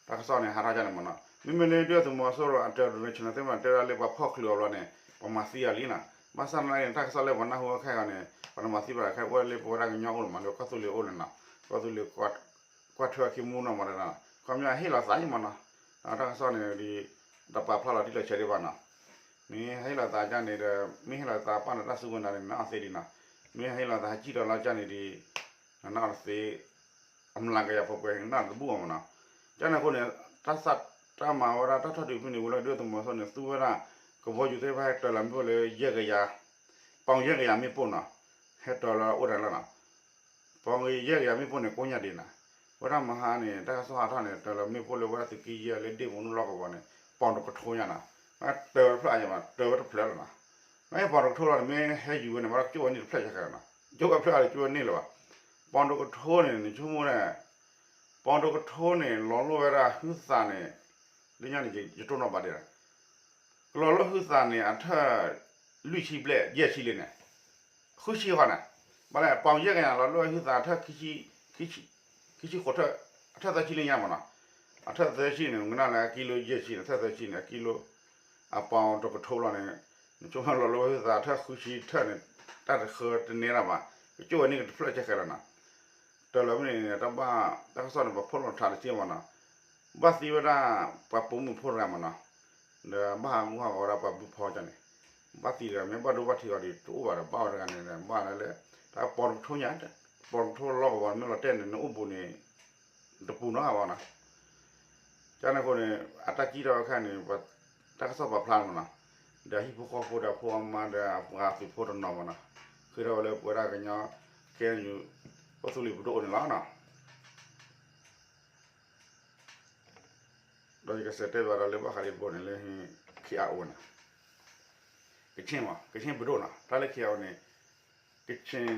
တၢ်ကစီၣ်န့ၣ် ဟးထီၣ်ဒ်န့ၣ်မးနီၤ, မ့မ့ၢ်လၢဒုၣ်ဒါသုးမီၤစိရိၤအတၢ်ဒိးန့ၢ်ဆၢၣ်နီၤသ့ၣ်မး တဲဝဲဒၣ်လၢပှၤဖီၣ်ချုးအီၤဘျီန့ၣ် ပှၤမၤသံအီၤလံနီၤ, ဘၣ်ဆၣ်သနာ်က့န့ၣ် တၢ်ကစီၣ်လၢပှၤနၢ်ဟူအခါအံၤန့ၣ် ပှၤတမၤသံဘၣ်ခဲ အိၣ်လၢပဝဲဒၣ်ကညီအိၣ်လီၤမး လၢကီၢ်သူလ့ၤအိၣ်လီၤနီၤ, ကီၢ်သူလ့ၤ ကွၢ်ထွဲအခံမူနီၤမးဒီး ခီပညီဟ့ၣ်လီၤသးယံၤမးနီၤ, တၢ်ကစီၣ်န့ၣ်ဒီး တပာ်ဖျါလီၤတံၢ်လီၤဆဲးဒံးဘၣ်နီၤ, မ့ၢ်ဟ့ၣ်လီၤသးကန့ၣ်ဒီး မ့ၢ်ဟ့ၣ်လီၤသးပာ်လီၤတၢ်စုကဝဲၤန့ၣ် နအီၣ်သ့ဒံးနီၤ, မ့ၢ်ဟ့ၣ်လီၤသးဟဲကံၣ်ထီၣ်လီၤကန့ၣ်ဒီး နအီၣ်သ့ အမျးကယၤပှဲၤပှဲၤန့ၣ် နအီၣ်တဘူၣ်အီၤမးနီၤ, ကန့ၣ်အဃိန့ၣ် တၢ်စးတၢ်မၤဝဲဒၣ်တၢ်ထီၣ်ဒုးဖဲန့ၣ် ဝံၤလီၤဒုၣ်ဒါသုးမီၤစိရိၤန့ၣ် သူဝဲဒၣ် ကဘီယူၤသ့ၣ်တဖၣ်ဟဲတၢၤလီၤမ့ၣ်ပိၢ်လၢယဲၢ်ကယၤ, ပီၣ်ယဲၢ်ကယၤမ့ၣ်ပိၢ်နီၤ, ဟဲတၢၤလီၤအိၣ်တၢ်လီၤနီၤ ပီၣ်ယဲၢ်ကယၤမ့ၣ်ပိၢ်န့ၣ် ကိးညါဒံးနီၤ, ဝဲဒၣ်မဟါန့ၣ် တၢ်ကစီၣ်ဟးထီၣ်န့ၣ် တၢၤလီၤမ့ၣ်ပိၢ်လၢဝဲဒၣ်သုးက့ယဲၢ်လၢဒ့ၣ်မူနုာ်လီၢ်ကဝီၤန့ၣ် ပီၣ်တကထိညါနီၤ, မ့ၢ်တၢၤဝဲတဖျၢၣ်အါညါဘၣ် တၢၤဝဲတဖျၢၣ်လီၤနီၤ, မ့ၢ်ပီၣ်တကထိလီၤန့ၣ် မ့ၢ်ဟဲယူၤဝဲန့ၣ် ဘၣ်ဒီးကၠိၣ်ဝဲန့ၢ်တဖျၢၣ်ခဲလၢာ်နီၤ, ကၠိၣ်ဝဲတဖျၢၣ်ဒီးကၠိၣ်ဝဲန့ၢ်လၢၤဘၣ်, ပီၣ်တကထိန့ၣ် နဆိကမိၣ်န့ၣ် ပီၣ်တကထိန့ၣ် လီၤလိၢ်ဝဲဒၣ်ဟုသးန့ၣ်, လၢညါန့ၣ် ယတိၢ်နီၣ်ဘၣ်ဒံး, ကလီၤလိၢ်ဟုသးန့ၣ် အထၢၣ် လွံၢ်ဆံဘျဲၣ် ယဲၢ်ဆံလံန့ၣ်, ဃုဆံဃီန့ၣ်, ဘၣ်လဲၣ် ပီၣ်ယဲၢ်ကယၤန့ၣ် လီၤလိၢ်ဟုသးအထၢၣ် ခံဆံဃိးထၢၣ်, အထၢၣ်သၢဆံလံညါမးနီၤ, အထၢၣ်သၢဆံန့ၣ် မ့ၢ်ကနၣ်လၢအကံလိယဲၢ်ဆံန့ၣ် အထၢၣ်သၢဆံန့ၣ် အကံလိ အပီၣ်တကထိလီၤန့ၣ်, နဆိကမိၣ်လီၤလိၢ်ဟုသးအထၢၣ်ဃုဆံထၢၣ်န့ၣ် တၢ်တဃၢတနဲဒၣ်ဘၣ်, ကကၠိၣ်ဝဲန့ၢ်ကတဖျၢၣ်ခဲခဲလၢာ်နီၤ တၢ်လီၤမ့ၢ်န့ၣ် တၢ်ဘၣ် တၢ်ကစီၣ်န့ၣ် ပှၤဖီၣ်လိာ်ထးတစ့ၢ်မးနီၤ, ဘၣ်သံဝဲဒၣ် ပှၤပိာ်မုၣ်ဖိတဂၤမးနီၤ, ဒီးဘၣ်ဟးဂူာ်ဟးဂီၤဝဲဒၣ်ပှၤဘုဖီကန့ၣ်, ဘၣ်သံတဂၤ မ့ၢ်ဘၣ်ဒိဘၣ်ထံးဂီၤဒီးတအိၣ်ဘၣ်ဒီး ဘၣ်ဝဲတဂၤန့ၣ် ဘၣ်လၢ တၢ်ပီၣ်တကထိညါ, ပီၣ်တကထိလီၢ်ကဝီၤ မ့ၢ်လီၤတဲာ်န့ၣ် နအိၣ်ဘူးန့ၣ် တပူၤနီတဂၤဘၣ်နီၤ ကန့ၣ်အဃိန့ၣ် အတၢ်ကံၣ်ထီၣ်အခါန့ၣ် တၢ်ကစီၣ်ပာ်ဖျါမးနီၤ, ဒီးဟံၣ်ဖိဃီဖိဒီးဖိအမါဒီးအပှၤသုးဖိတနီၤမးနီၤ, ဃ့ထီၣ်ဝဲလၢပဝဲဒၣ်ကညီ ခဲအံၤ ကီၢ်သူလ့ၤပဒိၣ်အအိၣ်န့ၣ်လီၤနီၤ, ဒီးယကစံးတဲဘၣ်ဒီးလၢဘၣ်ဃးလံတဘိန့ၣ်လၢ ခ့ၣ်အါအိၣ်န့ၣ်, ကခ့ၣ်မး ကခ့ၣ်ပဒိၣ်နီၤ, တၢ်လၢခ့ၣ်အါအိၣ်န့ၣ် ကခ့ၣ်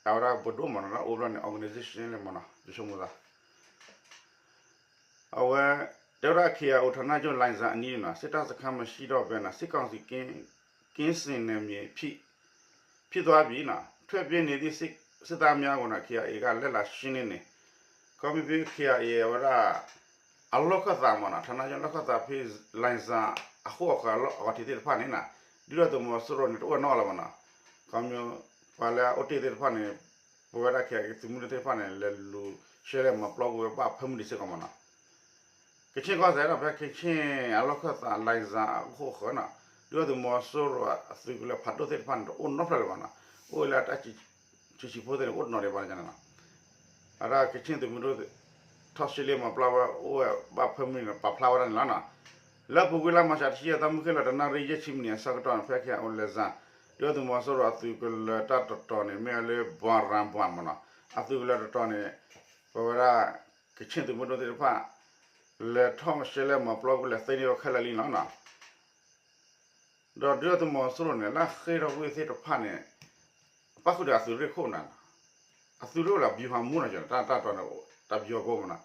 အဝဲဒၣ်ပဒိၣ်မးနီၤ အိၣ်ဘျီန့ၣ် organization လၢမးနီၤ ယဆိကမိၣ်သး အဝဲ တဲဝဲဒၣ် ခ့ၣ်အါအိၣ် ဌာနချုပ် လိုင်ဇာအနီးနီၤ စစ်တပ်စခန်းမရှိတော့ဘဲနီၤ စစ်ကောင်စီကင်းစင်နယ်မြေ ဖြစ်သွားပြီနီၤ ထွက်ပြေးနေသည့်စစ်သားများကိုနီၤ ခ့ၣ်အါအေက လက်လာရှင်းလင်းနေ ခီမ့ၢ်ဖဲ ခ့ၣ်အါအေ အဝဲဒၣ် အလီၢ်ခၢၣ်သးမးနီၤ ဌာနချုပ်လီၢ်ခၢၣ်သးဖဲ လိုင်ဇာ အဃိအဃၢၤအဂီၤထံးသ့ၣ်တဖၣ်န့ၣ်နီၤ ဒုၣ်ဒါသုးမီၤစိရိၤန့ၣ် တအိၣ်နီတဂၤလၢၤဘၣ်နီၤ ခီမ့ၢ် ပှၤလၢအအိၣ်တ့ၢ်သ့ၣ်တဖၣ်န့ၣ် ပဝဲဒၣ် ခ့ၣ်အါသုးမုၢ်ဒိၣ်သ့ၣ်တဖၣ်န့ၣ် လဲၤလူၤရှဲလဲၣ်မၤပျီကွံာ်ဝဲဘၣ်ဖၢမုၢ်ဒံးစ့ၢ်ကီးမးနီၤ ကခ့ၣ်ကီၢ်စဲၣ်နီၤ ဖဲကခ့ၣ်အလီၢ်ခၢၣ်သး လိုင်ဇာ အဃိအဃၢၤနီၤ ဒုၣ်ဒါသုးမီၤစိရိၤအသုးကလၢၤဖးဒိၣ်သ့ၣ်တဖၣ်န့ၣ် တအိၣ်နီတဖျၢၣ်လၢၤဘၣ်နီၤ အိၣ်ဝဲလၢအတၢ်ဆံးဆံးဖိသ့ၣ်န့ၣ် အိၣ်တနီၤဒံးဘၣ်န့ၣ်နီၤ အဒၣ်ကခ့ၣ်သုးမုၢ်ဒိၣ် ထီၣ်ရှဲလဲၣ်မၤပျီဝဲ အိၣ်ဝဲဘၣ်ဖၢမုၢ်န့ၣ် ပာ်ဖျါဝဲဒၣ်န့ၣ်လီၤနီၤ လၢပူၤကွံာ်လါမၤရှးတဆံယဲၢ်သီ မုၢ်ဃ့ၢ်လီၤတနၣ်ရံၣ်ယဲၢ်ဆံမံးနံးအဆၢကတီၢ်န့ၣ် ဖဲခ့ၣ်အါအိၣ် လိုင်ဇာ ဒုၣ်ဒါသုးမီၤစိရိၤအသုးကလၢၤတၢ်တတီၤန့ၣ် မ့ၢ်ဝဲလၢ ဘွၣ်ရၣ်ဘွၣ်မးနီၤ အသုးကလၢၤတတီၤန့ၣ် ပဝဲဒၣ် ကခ့ၣ်သုးမုၢ်ဒိၣ်သ့ၣ်တဖၣ် လဲၤထီၣ်ရှဲလဲၣ်မၤပျီကွံာ် လဲၤသ့န့ၢ်ဝဲခဲလၢာ်လံနီၤ ဒီးဒုၣ်ဒါသုးမီၤစိရိၤန့ၣ် လၢဃ့ၢ်ထီၣ်ကွံာ်သ့ၣ်တဖၣ်န့ၣ် ပၣ်ဃုာ်ဒီးအသုးရ့ၣ်ခိၣ်နီၤ အသုးရ့ၣ်အိၣ်လၢ ဗျူဟာမှူးနီၤ တၢ်တတီၤန့ၣ် တၢ်ဗျူဟာကုန်းမးနီၤ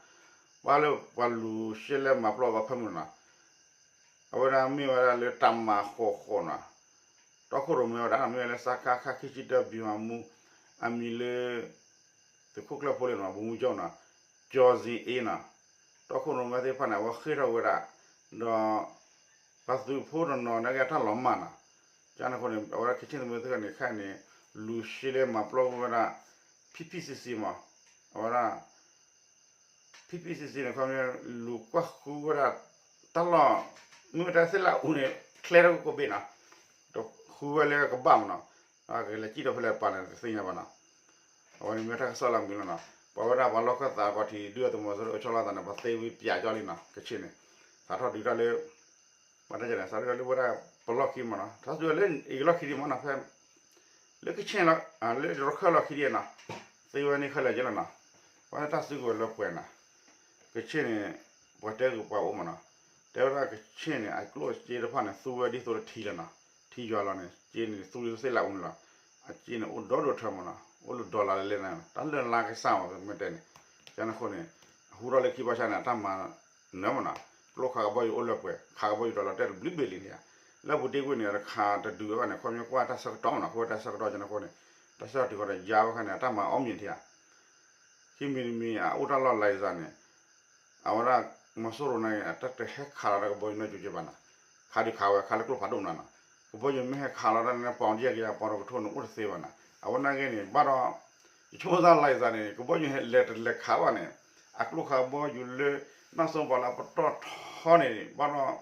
ဘၣ်လၢပှၤလူၤရှဲလဲၣ်မၤပျီဘၣ်ဖၢမုၢ်နီၤ အဝဲဒၣ်မ့ၢ်ဝဲဒၣ်လၢတၢ်မၤဃီၤဃီၤနီၤ တီခိၣ်ရိၣ်မဲဝဲဒၣ် မ့ၢ်ဝဲလၢ စကခ ခံဆံတၢ ဗျူဟာမှူး အမံၤလၢ သုးခိၣ်ကျၢၢ်ဖိလ့ၣ်နီၤ ဗိုလ်မှူးချုပ်နီၤ ကၠီၤစ့အ့နီၤ, တီခိၣ်ရိၣ်မဲသ့ၣ်တဖၣ်န့ၣ် အဝဲဃ့ၢ်ထီၣ်ဝဲဒၣ်, ဒီး ပှၤသုးဖိတနီၤန့ၣ်က့ၤတၢ်လီၤမၢ်နီၤ, ကန့ၣ်အဃိန့ၣ် အဝဲဒၣ် ကချ့ၣ်သုးမုၢ်သ့ၣ်တဖၣ်န့ၣ် ခဲအံၤန့ၣ် လူၤရှဲလၢမၤပျီဝဲဒၣ် ဖံဖံစံစံမး, အဝဲဒၣ် ဖံဖံစံစံန့ၣ် ခီဖျိလူၤကွၢ်ဃုဝဲဒၣ် တၢ်လီၢ် မ့ၢ်ဝဲတၢ်သ့ၣ်လၢအူန့ၣ် ချဲထီၣ်ကိးဘ့ၣ်နီၤ, ဃုဝဲလၢကဘၣ်မးနီၤ, ကလဲၤစံၣ်ထီၣ်ဖဲလဲၣ်ပာ်န့ၣ် တသ့ၣ်ညါဘၣ်နီၤ, အဝဲန့ၣ်မ့ၢ်တၢ်ကစီၣ်လၢအမုာ်လီၤနီၤ, ပှၤဝဲဒၣ်ပှၤလီၢ်ခၢၣ်သးကီးထံး ဒုၣ်ဒါသုးမီၤစိရိၤအိၣ်ဆီလီၤသးန့ၣ် ပှၤသ့ဝံပၠးကၠီလံနီၤ, ကချ့ၣ်န့ၣ် စးထီၣ်ဒုးတၢ်လၢ ပှၤတၢ်ကန့ၣ် စးထီၣ်ဒုးတၢ်လၢဝဲဒၣ်ပလီၢ်ခံမးနီၤ, စးထီၣ်ဒုးတၢ်လၢအံၤလီၢ်ခံဒံးမးနီၤ, ဖဲ လၢကချ့ၣ်လီၤ လၢရခၢၣ်လီၢ်ခံဒံးနီၤ, သ့ဝဲန့ၣ်ခဲလၢာ်က့လီၤနီၤ, ပှၤလၢတၢ်စုကဝဲၤလၢပှဲၤနီၤ, ကချ့ၣ်န့ၣ် ပှၤတဲဂ့ၤပှၤအိၣ်မးနီၤ, တဲဝဲဒၣ်ကချ့ၣ်န့ၣ် အကျိၣ်အစ့တဖၣ်န့ၣ် သူဝဲဒ်သိးလၢထံလီၤနီၤ, ထံယွၤလီၤန့ၣ် စ့န့ၣ် သူဒ်သိးသ့ၣ်လၢအူန့ၣ်လီၤ, အစ့န့ၣ် အိၣ်ဒီဒိၣ်ထၢမးနီၤ, အိၣ်လၢ dollar လဲၣ်လဲၣ်န့ၣ် တၢ်လၢလါကစၢ်မး ပမ့ၢ်တဲန့ၣ်, ကန့ၣ်အဃိန့ၣ် အဟူထီၣ်လၢခံဘၣ်ဆၣ်န့ၣ် အတၢ်မၤ နၢမးနီၤ, ကျိခးကဘီယူၤအိၣ်လၢပှဲၤ ခးကဘီယူၤတလီၤတဲာ်တဘျုးဘ့ၣ်လံန့ၣ်ဧါ, လၢပူၤတ့ၢ်ကွံာ်န့ၣ် တခးတဒုးဝဲဘၣ်န့ၣ် ခီဖျိကွၢ်တၢ်ဆၢကတီၢ်မးနီၤ, ခီဖျိတၢ်ဆၢကတီၢ်ကန့ၣ်အဃိန့ၣ်, တၢ်ဆၢကတီၢ်တခီဒီးယါဝဲခါန့ၣ် အတၢ်မၤအီၣ်မ့ၢ်ထံဧါ, ခံမံၤတမံၤအအိၣ်တၢ်လီၢ် Liza န့ၣ်, အဝဲဒၣ် မီၤစိရိၤန့ၣ် အတၢ်တဟဲခးလီၤတၢ်ကဘီယူၤနီၢ်ကၠိက့ဘၣ်နီၤ, ခးဒုးခးဝဲခးလၢကျိဖးဒိၣ်မးနီၤ, ကဘီယူၤမ့ၢ်ဟဲခးလီၤတၢ်န့ၣ် ပီၢ်ယဲၢ်ကယၤပီၢ်တကထိန့ၣ် အိၣ်တသ့ဘၣ်နီၤ, အဝဲနာ်က့န့ၣ် ဘၣ်ဒီး ယဆိကမိၣ်သး Liza န့ၣ် ကဘီယူၤဟဲလဲၤတလဲၤခးဘၣ်န့ၣ်, အကျိခးကဘီယူၤလၢ နီၢ်စိပီၤလၢအပတီၢ်ထီန့ၣ် ဘၣ်ဒီး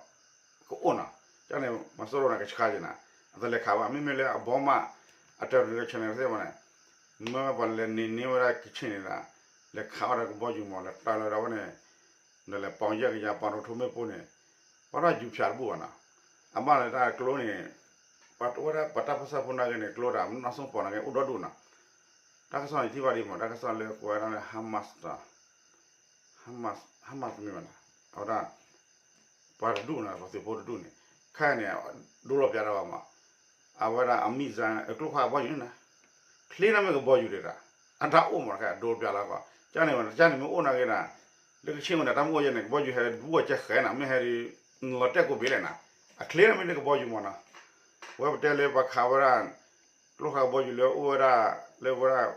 ကအိၣ်နီၤ, ကန့ၣ် မီၤစိရိၤန့ၣ် ကဆှါက့ၤနီၤ, အတလဲၤခးဘၣ် မ့မ့ၢ်လၢအဘီမး အတၢ်ရ့ကဆဲးန့ၣ်သ့ၣ်မးန့ၣ်, မ့ၢ်ပှၤလဲၤန့ၢ်န့ၢ်ဝဲဒၣ်ကချ့ၣ်န့ၣ်ဒီး လဲၤခးဝဲဒၣ်ကဘီယူၤမး လဲၤတၢ်လၢဒၣ်ဝဲန့ၣ်, ဒီးလဲၤပီၢ်ယဲၢ်ကယၤပီၢ်တကထိမ့ၣ်ပိၢ်န့ၣ်, ဘၣ်ဒီးယူၤဖၠးတဘူၣ်ဘၣ်နီၤ, အဘၣ်လၢတၢ်ကျိန့ၣ်, ပှၤတဝဲဒၣ်ပှၤတၢ်ပၢဆှၢဖိနာ်က့န့ၣ် ကျိဒီးနီၢ်စိပီၤနာ်က့အိၣ်ဒီဒူၣ်နီၤ, တၢ်ကစီၣ်န့ၣ်ထံၣ်ဘၣ်ဒံးမး တၢ်ကစီၣ်လၢကွဲးဒၣ်လၢ Hamas ဒီး Hamas မ့ၢ်ဘၣ်နီၤ, အဝဲဒၣ် ပှၤတဒူၣ်န့ၣ် ပှၤသုးဖိတဒူၣ်န့ၣ်, ခဲအံၤန့ၣ် ဒိလီၤပျးဒီးဘၣ်မး, အဝဲဒၣ်အမံၣ်စၢ်န့ၣ် အကျိခးကဘီယူၤန့ၣ်နီၤ, ချ့န့ၣ်မ့ၢ်ကဘီယူၤဒံးဒၣ်, အတၢ်အိၣ်မးခဲအဒိပျးလီၤကီး, ကန့ၣ် ကန့ၣ်မ့ၢ်အိၣ်နာ်က့ဒီး, လၢကဆ့ၣ်မ့ၢ်န့ၣ် တၢ်မ့ၢ်အိၣ်ယဲန့ၣ် ကဘီယူၤဟဲဒူဝဲကဲဃဲနီၤ မ့ၢ်ဟဲဒ်, နလီၤတဲာ်ကိးဘ့ၣ်လဲၣ်နီၤ, အချ့န့ၣ်မ့ၢ်န့ၣ်ကဘီယူၤမးနီၤ, ပဝဲပတဲလၢပှၤခးဝဲဒၣ် ကျိခးကဘီယူၤလၢအိၣ်ဝဲဒၣ် လၢဝဲဒၣ်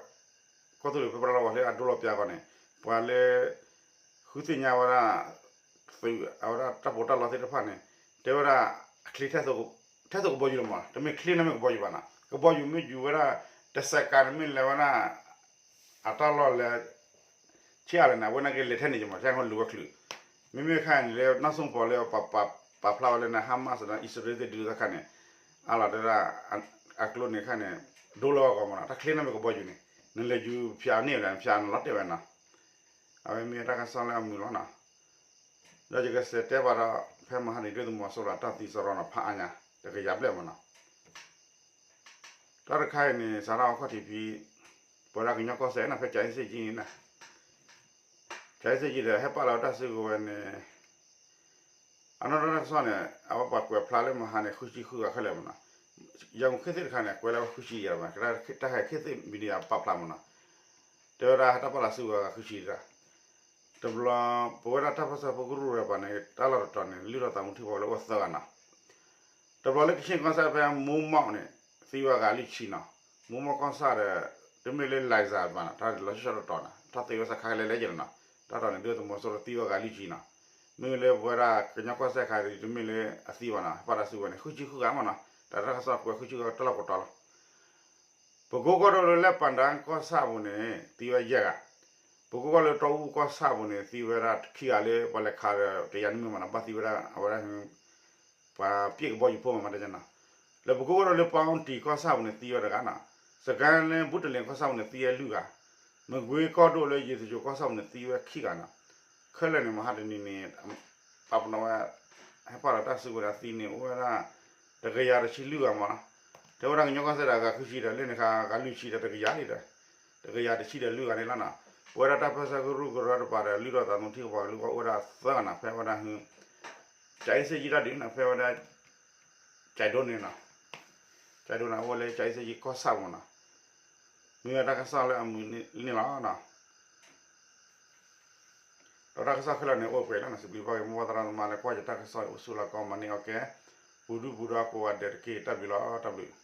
ကီၢ်သူလ့ၤဖဲပရၢလီၤဝဲလၢအဒိလီၤပျးကီးန့ၣ်, ပှၤလၢ ဃုသ့ၣ်ညါဝဲဒၣ် သုးအဝဲဒၣ်တၢ်ပီးတၢ်လီသ့ၣ်တဖၣ်န့ၣ်, တဲဝဲဒၣ် အချ့ ထဲသိးကဘီယူၤလီၤမး, တမ့ၢ်ချ့န့ၣ်မ့ၢ်ကဘီယူၤဘၣ်နီၤ, ကဘီယူၤမ့ၢ်ယူၤဝဲဒၣ် တစဲးကးန့ၣ်မ့ၢ်လဲၤဝဲဒၣ် အတၢ်လီၢ်လဲၤ ဆံးအါလဲၣ်န့ၣ် အဝဲနာ်က့လဲၤထဲန့ၣ်ကမး ကဲခီလူၤဝဲချုး, မ့မ့ၢ်ခါန့ၣ်လၢနီၢ်စိပီၤလၢ ပာ်ဖျါဝဲလၢန့ၣ် Hamas ဒီး အံၣ်စရ့လးသ့ၣ်ဒုးသ့ၣ်ခါန့ၣ်, အလီၤတဲဒၣ် အကျိန့ၣ်ခါန့ၣ် ဒိလီၤဂီၢ်မးနီၤ, တၢ်ချ့န့ၣ်မ့ၢ်ကဘီယူၤန့ၣ် နလဲၤယူၤဖၠးန့ၢ်ဝဲဒၣ် ဖၠးနလီၤတဲာ်ဝဲနီၤ, အဝဲမ့ၢ်တၢ်ကစီၣ်လၢအမုာ်လီၤနီၤ, ဒီးယကစံးတဲဘၣ်ဒီး ဖဲမဟါန့ၣ် ဒုၣ်ဒါသုးမီၤစိရိၤအတၢ်သံစရီနီၤ ဖးအါညါ တကယၤဘျဲၣ်မးနီၤ တၢ်တခါအံၤန့ၣ် စးထီၣ်အခီၣ်ထံးဖဲ ပဝဲဒၣ်ကညီကီၢ်စဲၣ်နီၤ ဖဲကၠၤအ့စ့ၣ်ကၠံန့ၣ်နီၤ, ကၠၤအ့စ့ၣ်ကၠံဒီး ဟဲပာ်လီၤတၢ်စုကဝဲၤန့ၣ်, အနီၢ်နီၢ်တၢ်ကစီၣ်န့ၣ် အဝဲပှၤကွဲးဖျါလၢမဟါန့ၣ် ဃုဆံဃုဂၤခဲလၢာ်မးနီၤ, ယၤမူးခ့သ့ၣ်တခါန့ၣ် ကွဲးလၢဃုဆံယဲၢ်မး တၢ်ဟဲခ့သ့ၣ် media ပာ်ဖျါမးနီၤ, တဲဝဲဒၣ်ဟဲတၢ်ပာ်လီၤစုကဝဲၤဂၤဃုဆံတၢ် တဘျီ ပဝဲဒၣ်တၢ်ပၢဆှၢဖိကရူၢ်ရပၤန့ၣ် တၢ်လီၢ်တတီၤန့ၣ် လုၢ်ထီၣ်သးမူထံဖိလၢအိၣ်သၢဂၤနီၤ, တဘျီလၢကချ့ၣ်ကီၢ်စဲၣ်ဖဲမူမီၣ်န့ၣ် သံဝဲဂၤလွံၢ်ဆံနီၤ, မူမီၣ်ကီၢ်ဆၣ်ဒီး တမ့ၢ်လၢ Liza ဘၣ်နီၤ တၢ်လီၤဆီဆီတတီၤနီၤ တၢ်သံဝဲစးခါလဲၤလဲၤက့ၤလီၤနီၤ, တၢ်တီၤန့ၣ် ဒုၣ်ဒါသုးမီၤစိရိၤသံဝဲဂၤလွံၢ်ဆံနီၤ, မ့မ့ၢ်လၢပဝဲဒၣ်ကညီကီၢ်စဲၣ်ခါန့ၣ် တမ့ၢ်လၢအသံဘၣ်နီၤ ဟဲပာ်လီၤစုကဝဲၤန့ၣ် ဃုဆံဃုဂၤမးနီၤ, တၢ်တၢ်ကစီၣ်ကွဲးဃုဆံဃုဂၤတၢ်လီၢ်ကတီၤလီၤ ပကိးကီၢ်ဒိၣ်လၢလဲၣ်ပၣ်ဒၣ်ကီၢ်ဆၣ်ပူၤန့ၣ် သံဝဲယဲၢ်ဂၤ, ပကိးကီၢ်လၢတီအူကီၢ်ဆၣ်ပူၤန့ၣ် သံဝဲဒၣ်ခံဂၤလၢပှၤလဲၤခးဒီးတယၤန့ၣ်မ့ၢ်မးနီၤ ဘၣ်သံဝဲဒၣ်အဝဲဒၣ် ပှၤပျဲၢ်ကဘီယူၤဖိမးမးတက့ၢ်နီၤ, လၢပကိးကီၢ်ဒိၣ်လၢပၣ်အူတံၢ်ကီၢ်ဆၣ်ပူၤန့ၣ် သံဝဲတဂၤနီၤ, စကဲလၢဘူးတလ့ၣ်ကီၢ်ဆၣ်ပူၤန့ၣ် သံဝဲလွံၢ်ဂၤ, မကွ့ကီၢ်ဒိၣ်လၢယ့ၣ်သယိၤကီၢ်ဆၣ်ပူၤန့ၣ် သံဝဲခံဂၤနီၤ, ခဲလၢာ်န့ၣ် မဟါတနံၤန့ၣ် ပာ်ပနီၣ်ဝဲ ဟဲပာ်လီၤတၢ်စုကဝဲၤဒီးသံန့ၣ် အိၣ်ဝဲဒၣ် တကယၤတဆံလွံၢ်ဂၤမးနီၤ, တဲဝဲဒၣ်ကညီကီၢ်စဲၣ်ဒီးအဂၤဃုဆံဒီး လၢန့ၣ်ခါဂၤလွံၢ်ဆံဒီးတကယၤလံဒီး တကယၤတဆံဒီးလွံၢ်ဂၤန့ၣ်လီၤနီၤ, ပဝဲဒၣ်တၢ်ပၢဆှၢကရူၢ်ကရၢတပၤဒီး လုၢ်ထီၣ်သးသမူထံကပၤကလုာ်အိၣ်ဝဲဒၣ်သၢဂၤနီၤ, ဖဲဝဲဒၣ် ကၠၤအ့စ့ၣ်ကၠံတၢ်ဒုးနီၤ, ဖဲဝဲဒၣ် ကၠဲးဒိန့ၣ်နီၤ, ကၠဲးဒိန့ၣ် အအိၣ်လၢကၠၤအ့စ့ၣ်ကၠံကီၢ်ဆၣ်မးနီၤ, မ့ၢ်ဝဲတၢ်ကစီၣ်လၢအမုာ်န့ၣ်လီၤနီၤ. ဒီးတၢ်ကစီၣ်ခဲလၢာ်န့ၣ် အိၣ်ပှဲၤလီၤနီၤ, စံးဘျုးဘၣ်က့ၤ မိၢ်ပၢ်သရၣ်သမါလၢကွၢ်ယတၢ်ကစီၣ်အံၤ အိၣ်ဆူၣ်လီၤကီမၤန့ၢ်အီၣ်ကဲ ပူၤဒုၣ်ပူၤဒါကိးဂၤဒဲးတက့ၢ်. တၢ်ဘျုးလီၤ, တၢ်ဘျုး.